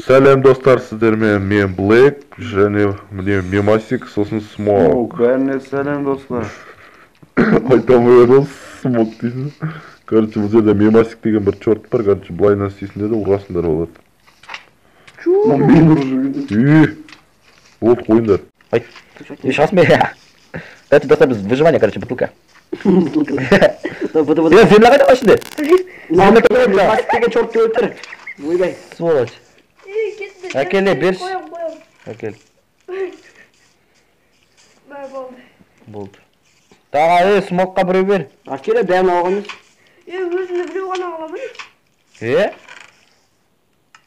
Сәлем достар, сіздермен мен Блэк және міне Мемасик, сосын Смок. Бәріне сәлем достар. Айта алмай едім, Смок дейсің. Короче, бұл жерде Мемасик деген бір черт бар, короче, былайынан істейсіңдер де ұрасыңдар болады. Мен ұрып жүргенде. Болды, қойыңдар. Ай, не шығасың бе? Давайте, достар, біз выживание, короче, бутылка. Е, земля қайда ішінде? Мемасик деген чертті өлтір. Ойбай. Сволочь. Әкеле, берші. Қоям, қоям. Әкел. Бай, болды. Болды. Тағы, Смокқа біреу бер. Әкеле, бәрін алған емес. Өзімді біреу ғана ала ма? Е?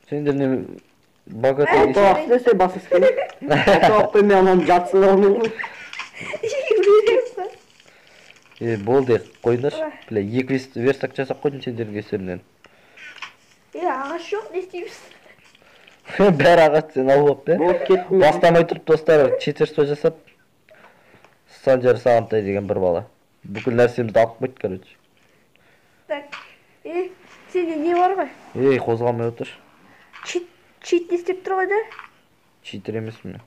Сендер не богатый Алты уақыт десе басы істейді. Алты уақытта мен ананың жартысын алмаймын ғой. Е, болды, қойыңдаршы. Бля, екі верстак жасап қойдым сендердің кесірінен. Е, ағаш жоқ, не істейміз? Бәрі ағаш сен алып алып, Болып кеттім. Бастамай тұрып, достар, читерство жасап, Санжар Сағынтай деген бір бала. Бүкіл нәрсемізді алып қойды, короче. Так, сенде не бар ғой? Ей, қозғалмай отыршы. Чит не істеп тұр ғой да? Читер емеспін мен.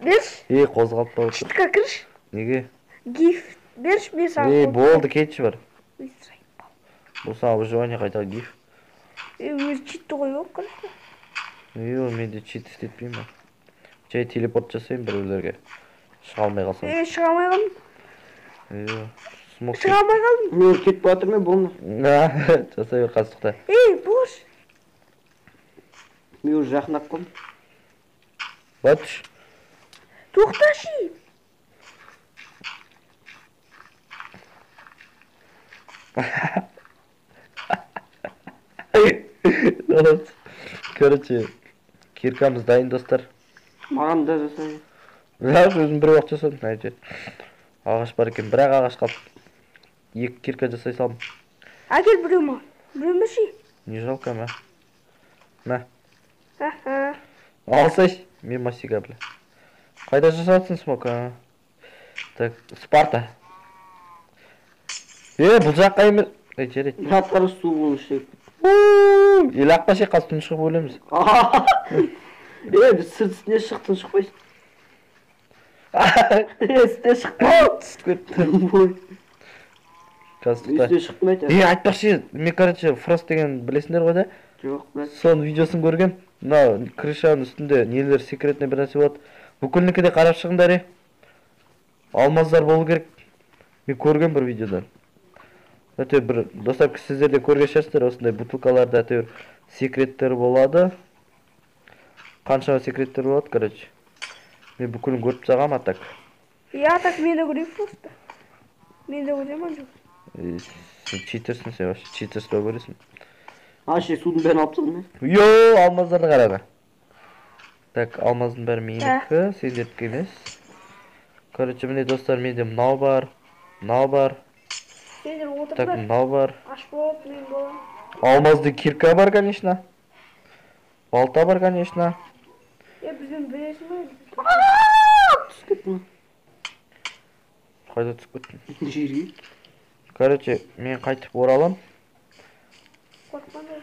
Берші. Ей, қозғалтпай отыр. Читқа кірші. Неге? Гиф. Берші, мен саған. Ей, болды, кетші бар. Бұл саған выживание қайта гиф. Өзі читті қойып алып, короче. Ей, мен де чит істетпеймін. Жай телепорт жасаймын біреулерге. Шыға алмай қалсам. Ей, шыға алмай қалдым. Ей, Смок. Шыға алмай қалдым. Мен кетіп жатырмын, болды. Жасай бер, қазір тоқта. Ей, бош. Мен уже жақындап қалдым. Батыш. Тоқташы. Короче, киркамыз дайын, достар. Маған да жасай. Бірақ өзім бір уақыт жасадым, әйтеуір. Ағаш бар екен, бірақ ағаш қалды. Екі кирка жасай салдым. Әкел біреу ма? Біреу ме ши? Не жалко, мә. Мә. Аха. Алсайшы, Мемасика, бля. Қайда жасатсың, Смок? Так, Спарта. Е, бұл жаққа емес. Ей, жарайды. Жаттары су болушы. Ел ақпа ше, қазір тұншығып өлеміз. Е, біз сырт үстіне шық, тұншықпайсың. Е, үстіне шықтым. Түсіп кетті. Қазір тоқта. Үстіне шықтым айтады. Е, айтпақшы, мен, короче, Фрост деген білесіңдер ғой да? Жоқ, білесің. Соның видеосын көргем. Мына крышаның үстінде нелер секретный бір нәрсе болады. Бүкілінікі де қарап шығыңдар, е. Алмаздар болу керек. Мен көргем бір видеодан. Әйтеуір бір, достар, сіздер де көрген шығарсыздар, осындай бутылкаларда әйтеуір секреттер болады. Қаншама секреттер болады, короче. Мен бүкілін көріп тастағанмын, а так. Я так мен де көрейін просто. Мен де көремін, жоқ. Сен читерсің, сен вообще читерство көресің. А, ше, судың бәрін алып тастадым, е? Йо, алмаздарды қарады. Так, алмаздың бәрі менікі, сендердікі емес. Короче, міне, достар, менде мынау бар, мынау бар. Сендер отырыңдар. Так, мынау бар. Аш болып, мен боламын. Алмазды кирка бар, конечно. Балта бар, конечно. Е, бізбен білесің бе? Түсіп кеттім. Қайда түсіп кеттің? Жерге. Короче, мен қайтып оралам. Қорықпаңдар.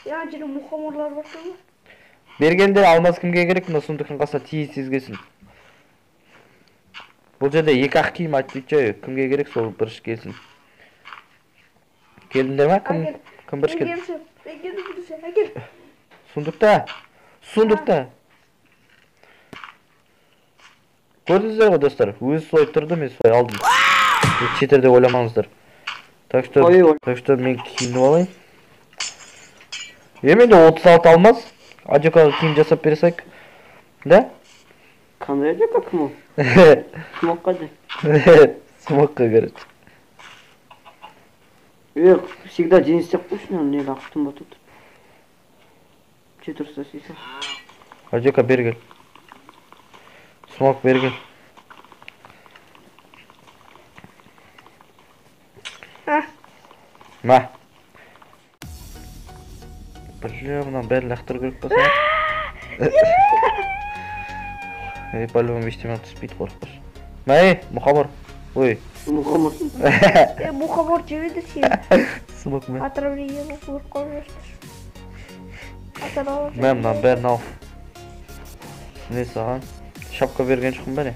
Е, ана жерде мухоморлар бар екен ғой. Бергенде алмаз кімге керек? Мына сундуктың қасына тез тез келсін. Бұл жерде екі ақ киім, отвечаю, кімге керек, сол бірінші келсін. Келдіңдер ма? Кім, кім бірінші келді? Мен келдім бірінші, әкел. Сундукта. Сундукта. Көрдіңіздер ғой, достар, өзі солай тұрды, мен солай алдым. Читер деп ойламаңыздар. Так что, так что мен киініп алайын. Е, менде 36 алмаз. Адекаға киім жасап бере салайық. Да? Қандай Адека, кім ол? Смокқа де. Смокқа, короче. Е, всегда день істеп қойшы, не лақтым ба тут. Читерство істейсің. Адека, бері кел. Смок, бері кел. Мә. Бля, мынаның бәрін лақтыру керек болса. Ей, по-любому ештеме түспейді, қорықпашы. Мә, ей, мұқабар. Ой. Мухомор. Мухомор жебеді сені. Смок мә. Отравление болып қалып жатыр. Мә, мынаның бәрін ал. Не саған? Шапка берген жоқпын ба не?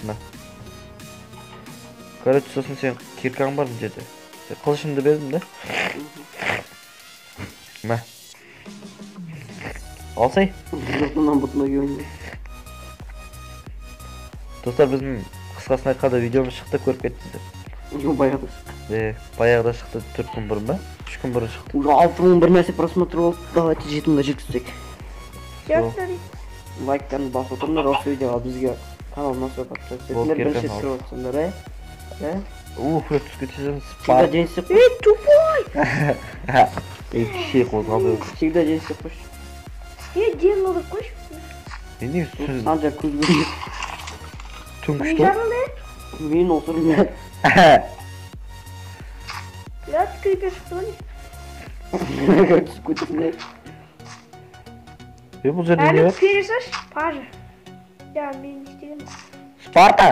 Мә. Короче, сосын сен киркаң бар мына жерде. Қылышымды бердім да. Мә. Алсай. Достар, біздің қысқасын айтқанда видеомыз шықты, көріп кеттіңіздер. Баяғыда шықты. Баяғыда шықты, 4 күн бұрын ба? 3 күн бұрын шықты. Уже 6000 бір нәрсе просмотр болды. Давайте 7000-ға жеткізсек. Лайктарын басып отырыңдар осы видеоға, бізге канал ұнаса подписаться етіңдер, бірінші рет кіріп отырсаңдар, ә? Ух, түсіп кетесің. Всегда жеңісіп қойшы. Ей, тупой! Ей, кіші қозғалмай. Всегда жеңісіп қойшы. Ей, ден алып қойшы. Мен не сөз? Санжар көз көрмейді. Түн күшті. Мен отырмын. Блядь, крипер шықты ғой. Түсіп кеттім. Бұл жерде не бар? Әлі пересаш, пажы. Я, мен не істегенмін. Спарта!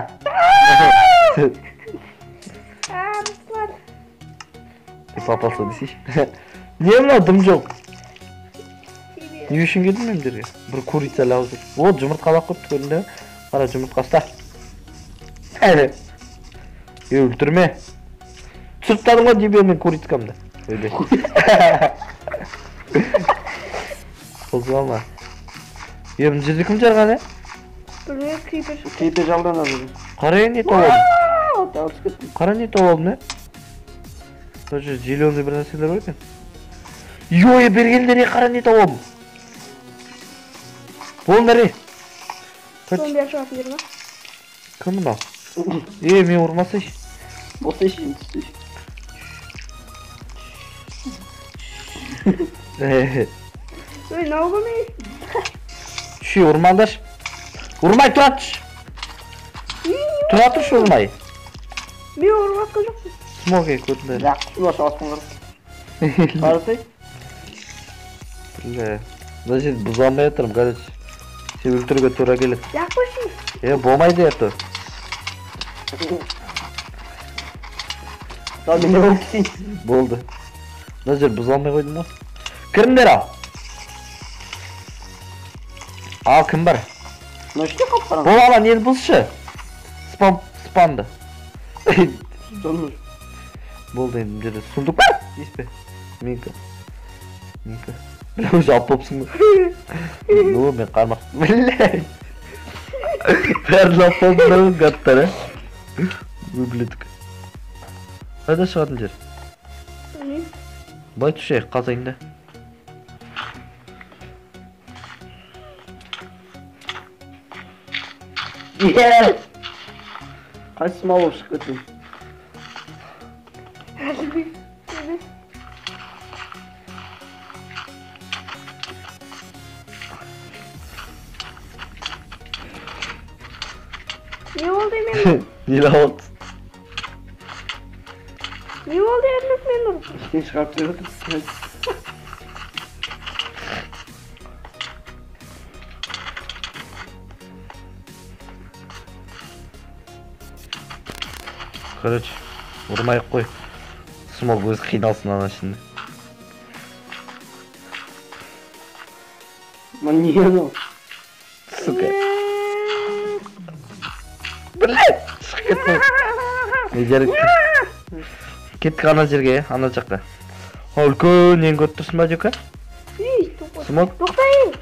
Руслан. Папасы десейші. Не мынау, дым жоқ. Не үшін келдім мен жерге? Бір курица лағыз. О, жұмыртқа лақ қойыпты, көрдің бе? Қара, жұмыртқа ұста. Әлі. Е, өлтірме. Түсіріп тастадың ғой дебе мен курицкамды. Ойбай. Қозғалма. Е, мына жерде кім жарған, е? Білмеймін, крипер шықты. Крипер жалданады. Қара, не тауып алдым. Қара, не тауып алдым, е? Мына жерде зеленый бір нәрселер бар екен. Йой, бергендер, е, қара, не тауып алдым. Болыңдар, е. Зомби шығатын жер ма? Кім мынау? Е, мен ұрмасайшы. Болсайшы, енді түстейші. Ой, мынау кім, е? Ши, ұрмаңдаршы. Ұрмай, тұра тұршы. Тұра тұршы, ұрмай. Мен ұрып жатқан жоқпын. Смок, е, көрдің бе? Бірақ, құтылмашы, аспан қарап. Қарасай. Бля, мына жерді бұза алмай жатырмын, короче. Сен өлтіруге тура келеді. Лақ қойшы. Е, болмайды это. Ал, мен не болып кетейін? Болды. Мына жерді бұза алмай қойдым ғой. Кіріңдер ал. Ал, кім бар? Мына іште қалып барамын. Бол, ала, нені бұзшы? Спам, спамды. Болды, енді мына жерде сундук бар. Тиіспе. Менікі. Менікі. Бля, уже алып болыпсың ғой. Ну, мен қармақ. Бля. Бәрін алып болдым, гаттар, ә? Ублюдок. Қайда шығатын жер? Білмеймін. Былай түшейік, қазайын да. Қайсысы мал болып шығып кеттің? Әлібек. Не болды мен? Не болды? Не болды Әлібек мен ұрып? Іштен шығарып беріп отырсың. Короче, ұрмай қой. Смок өзі қиналсын ана ішінде. Мына не анау? Сука. Блядь, шығып кетті. Не жарайды. Кеттік ана жерге, ана жаққа. О, үлкен нені көріп тұрсың ба, Дюка? Үй, тупой. Смок? Тоқтай.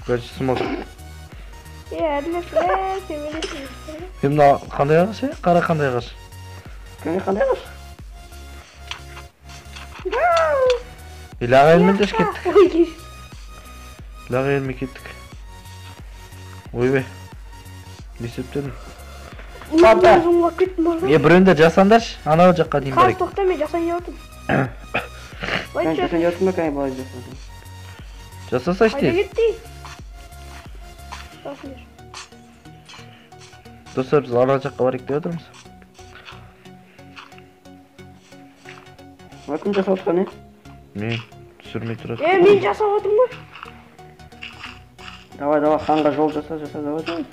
Короче, смок. Е, Әділет, сен өлесің. Е, мына қандай ағаш, е? Қара қандай ағаш? Қандай ағаш? Лаға елмен деш кеттік. Лаға елмен кеттік. Ойбай. Не істеп тұрдың? Е, Е, біреуіңдер жасаңдаршы, анау жаққа дейін барайық. Қазір тоқта, мен жасайын деп отырмын. Кәне жасайын деп отырмын ба, кәне былай жасасаң. Жасасайшы Қайда тез. кетті? Жасаңдар. Достар, біз ана жаққа барайық деп отырмыз. Мына кім жасап отқан, е? Мен түсірмей тұрады. Е, мен жасап отырмын ғой. Давай, давай, ханға жол жаса, жаса, давай, давай.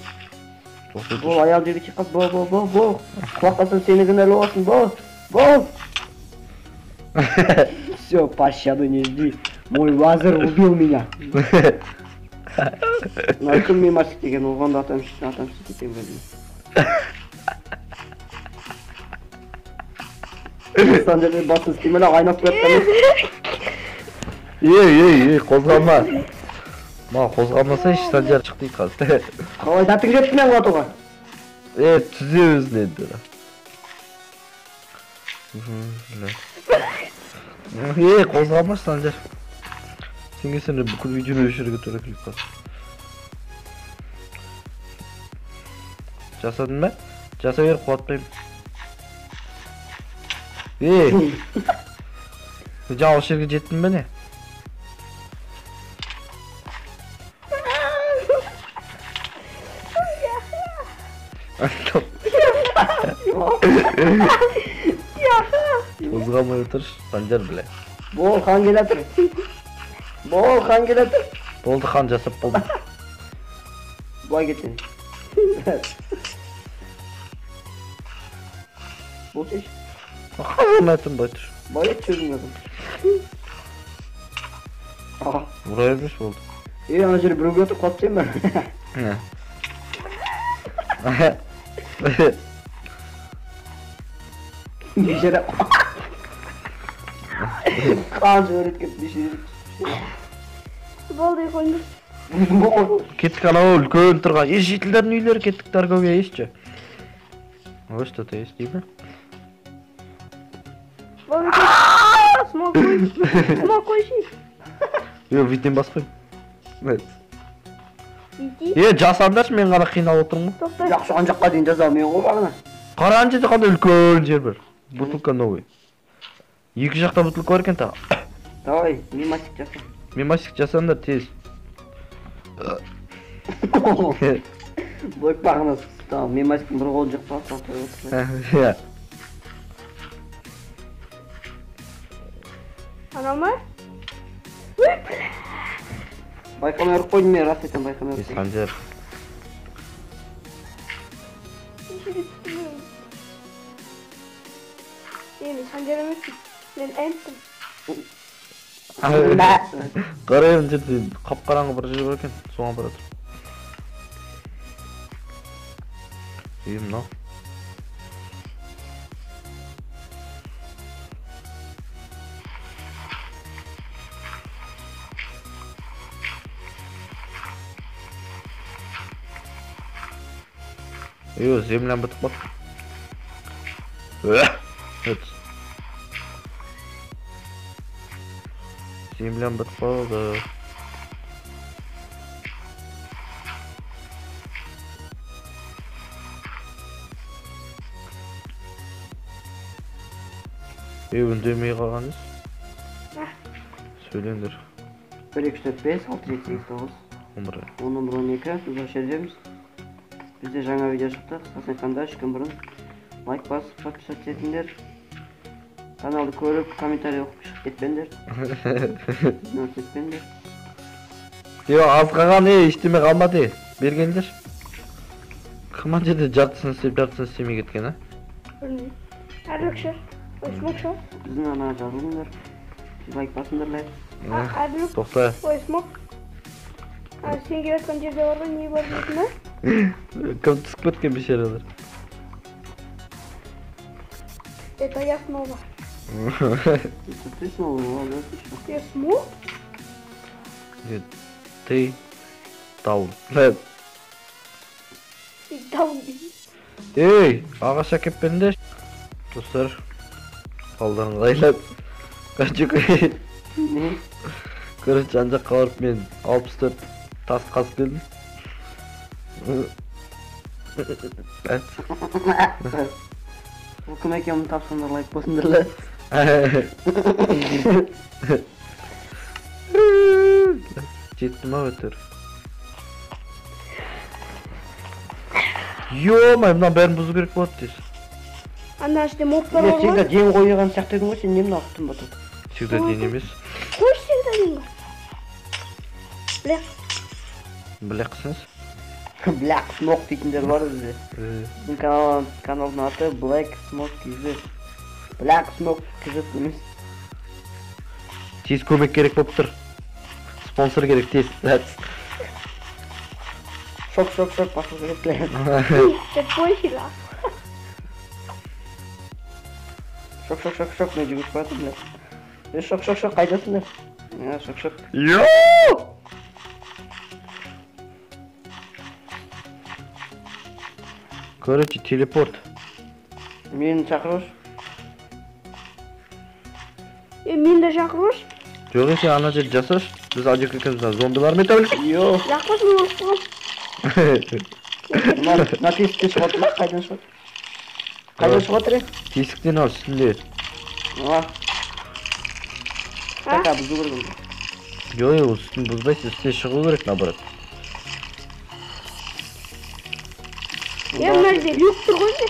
Бол, аяқ жерге тиіп қалды. Бол, бол, бол, бол. Құлап қалсам сені кінәлі боласың. Бол, бол. Все, пощады не жди. Мой лазер убил меня. Мына кім мемасик деген, оған да атамшы кеткен бәлем. Санжармен басын істеймін, айнап қоятқан. Ей, ей, ей, қозғалма. Маған қозғалмасайшы, Санжар шық дейді қазір. Қалай дәтің жетті мен құлатуға? Е, түзе өзін енді. Ей, қозғалмашы, Санжар. Сен келсең бүкіл видеоны өшіруге тура келіп қалды. Жасадың ба? Жаса бер, құлатпаймын. Ей! Жаңа осы жерге жеттің бе не? Қозғалмай отыршы, Санжар, бля. Бол, хан келатыр. Бол, хан келатыр. Болды, хан жасап болдым. Былай кетсең. Болсайшы. Қозғалмай отырмын, былай тұр. Былай ет, сөзің адам. Ұра бермеш болды. Ей, ана жерде біреу келатыр, құлап тастайын ба? Бейшара. Қан жіберіп кетті, бейшара. Болды, қойыңдар. Кеттік анау үлкен тұрған. Е, жительдердің үйлері, кеттік торговля есть же. Ой, что-то есть, дейді. Болды, смог қойшы. Смог қойшы. Е, витен баспаймын. Е, жасаңдаршы, мен ғана қиналып отырмын ғой. Тоқта. Жақсы, ан жаққа дейін жаза алмай ғой бағана. Қара, ана жерде қандай үлкен жер бар. Бутылка новый. Екі жақта бутылка бар екен тағы. Давай, мемасик жаса. Мемасик жасаңдар тез. Былай бағана, мемасиктің бір қолын жеп қалды, отыр. Анау ма? Байқамай ұрып қойдым мен, рас айтамын, байқамай ұрып қойдым. Санжар. Мен Санжар емеспін, мен Энтім. Қарай, мына жерде қап-қараңғы бір жер бар екен, соған бара жатырмын. Ей, мынау. Ё, землям бітіп қалды. Землям бітіп қалды. Ей, үндемей қалғаныңыз. Сөйлеңдер. 1, 2, 3, 4, 5, 6, 7, 8, 9, 11. 10, 11, 12. Біз осы жердеміз. Бізде жаңа видео шықты. Қысқасын айтқанда, 3 күн бұрын лайк басып, подписаться етіңдер. Каналды көріп, комментарий оқып шығып кетпеңдер. Игнорить етпеңдер. Е, аз қалған, е, ештеме қалмады, е. Бергендер. Кім ана жерде жартысын істеп, жартысын істемей кеткен, а? Білмеймін. Әділік ше. Ой, смок ше. Біздің арнаға жазылыңдар. Лайк басыңдар, лайк. Әділік. Тоқта. Ой, смок. Сен келе жатқан жерде бар ғой, не бар дейтін, а? Кім түсіп кеткен бейшаралар? Это я снова. Это ты снова, ладно, отлично. Я смог? Нет, ты даун. Ты даун. Ей, ағаш әкеп беріңдер. Достар, қалдарың қайлап. Короче, ана жаққа барып мен 64 тас қазып келдім. Бұл кім екенін тапсаңдар, лайк басыңдар. Жеттім ау әйтеуір. Ё-моё, мынаның бәрін бұзу керек болады тез. Ана ішінде мобтар бар ғой. Всегда ден қойған сияқты едің ғой, сен не мына құтын батыр? Всегда ден емес. Қойшы всегда ден ғой. Білек. Білек қысыңыз. Black Smoke дейтіндер бар бізде. Біздің каналдың аты Black Smoke KZ. Black Smoke KZ емес. Тез көмек керек болып тұр. Спонсор керек тез. Шок, шок, шок, басып жүріп. Шок, шок, шок, шок, мен жүгіріп баратырмын, бля. Шок, шок, шок, қайдасыңдар? Шок, шок. Йооо! Короче, телепорт. Мені шақыршы. Мені де шақыршы. Жоқ, сен ана жерді жасашы. Біз ана жерге кіргіземіз, зомбилар мен төбелесек. Йо. Шақыршы, мен өліп қалғам. Мына тесіктен шығып отыр ма? Қайдан шығып? Қайдан шығып отыр? Тесіктен ал, үстінде. Така, бұзу керек онда. Жоқ, үстін бұзбайсың, үстіне шығу керек, наоборот. Мына жерде люк тұр ғой бізде.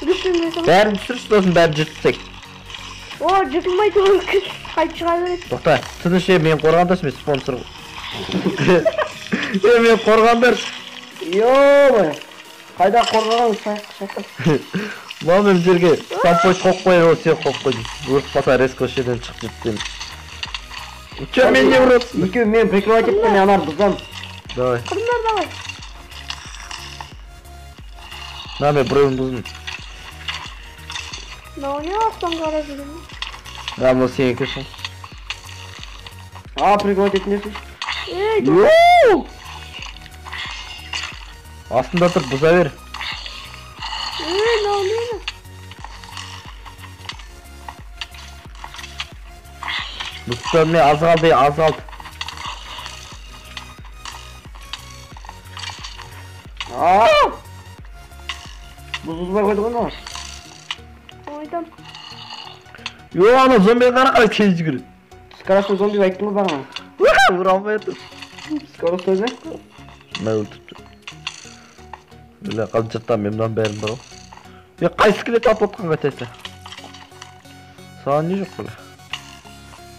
Люктен кіре. Бәрін түсірші, сосын бәрін жыртсақ. О, жыртылмайды ол, қайтып шыға береді. Тоқта, тыныш, мен қорғандаршы, мен спонсор. Мен қорғандаршы. Йо-май. Қайда қорғаған, шайқас. Мына мен жерге спампойт қойып қояйын, ол сен қойып қойдың. Өліп қалса резко осы жерден шығып жеттім. Че, мен не ұрып отырсың? Екеуі мен прикрывать етіп, мен ананы бұзамын. Давай. Қырыңдар, давай. На, мен біреуін бұздым. Мынау не ақтан қарап жүрген? Да, мынау сенікі сол. А, прикрывать етіңдерсіз. Ей, Астында тұр, бұза бер. Ей, мынау не? Бұзса, мен аз қалды, аз қалды. Бұз бұзбай қойды ғой мынау. Айтам. Йо, ана зомби қара қалай тез жүгіреді. Скоростной зомби айттың ғой бағана. Ұра алмай отыр. Скоростной ма? Мына өлтіріп тұр. Бля, қалып жаттам, мен мынаның бәрін бар ғой. Е, қай скелет атып отқан қайтайсы? Саған не жоқ бля?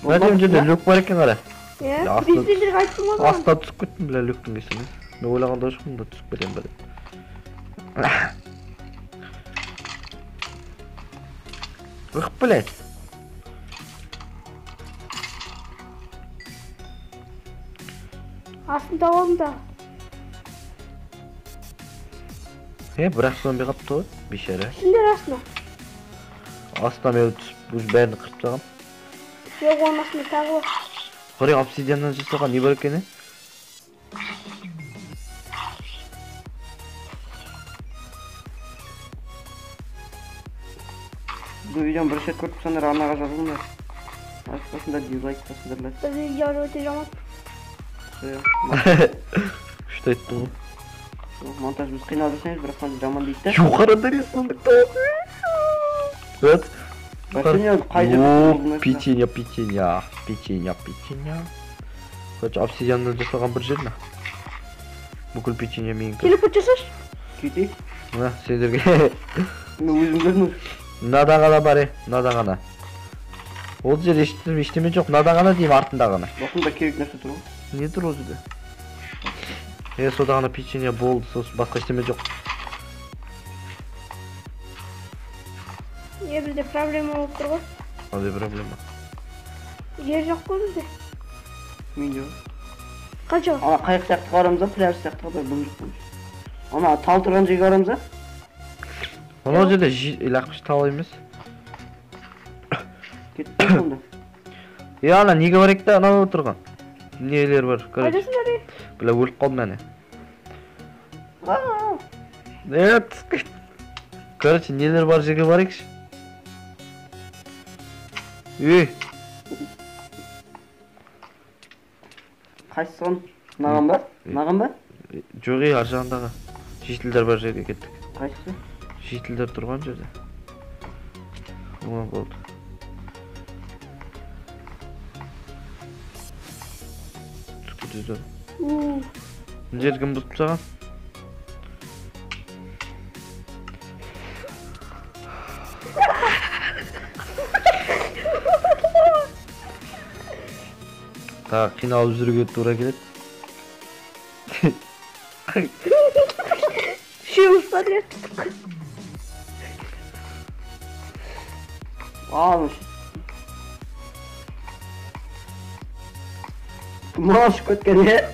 Мына жерде люк бар екен қара. Е, біз сендерге айттым ғой. Астына түсіп кеттім бля люктің кесірінен. Мен ойлаған да жоқпын да түсіп кетемін бля. Ых, блядь. Астын тауып алдым тағы. Бірақ зомби қапты ғой, бейшара. Түсіңдер астына. Астына мен түсіп, уже бәрін қырып тастағам. Жоқ, оның астында тағы бар. Қарай, обсидианнан жасалған не бар екен, е? Бұл видеоны бірінші рет көріп тұрсаңдар, арнаға жазылыңдар. Лайк басыңдар, дизлайк басыңдар. Біздің видео өте жаман. Күшті айттың ғой. Монтаж біз қиналып жасаймыз, бірақ монтаж жаман дейді да. Жоғарыда рисунок. Вот. О, печенье, печенье, печенье, печенье. Короче, обсидианнан жасалған бір жер мына. Бүкіл печенье менікі. Телепорт жасашы. Кетейік. Мына сендерге. Мен өзім көрдім. Мынада ғана бар, мынада ғана. Ол жер ештеме жоқ, мынада ғана деймін, артында ғана. Осында керек нәрсе тұр ғой. Не тұр ол жерде? Сонда ғана печенье болды, сосын басқа ештеме жоқ. Не, бізде проблема болып тұр ғой. Қандай проблема? Жер жоқ қой бізде. Мен жоқ. Қанша? Ана қайық сияқты барамыз да, пляж сияқты бар, бұны жоқ қой. Ана тал тұрған жерге барамыз да. Анау жерде лақпыш тал емес. Кетті сонда. Ана неге бар ек та, анау отырған. Нелер бар, короче. Қайдасыңдар, е? Бля, өліп қалдым әне. Короче, нелер бар жерге барайықшы. Ей. Қайсысы оның? Мынаған ба? Мынаған ба? Жоқ, ар жағындағы жителдер бар жерге кеттік. Қайсысы? Жителдер тұрған жерде. Оған болды. Түсіп кетеді. Мына жерді кім бұзып тастаған? Тағы қиналып жүруге тура келеді. Үшеуміз подряд түстік. Ал, Маш кеткен, е?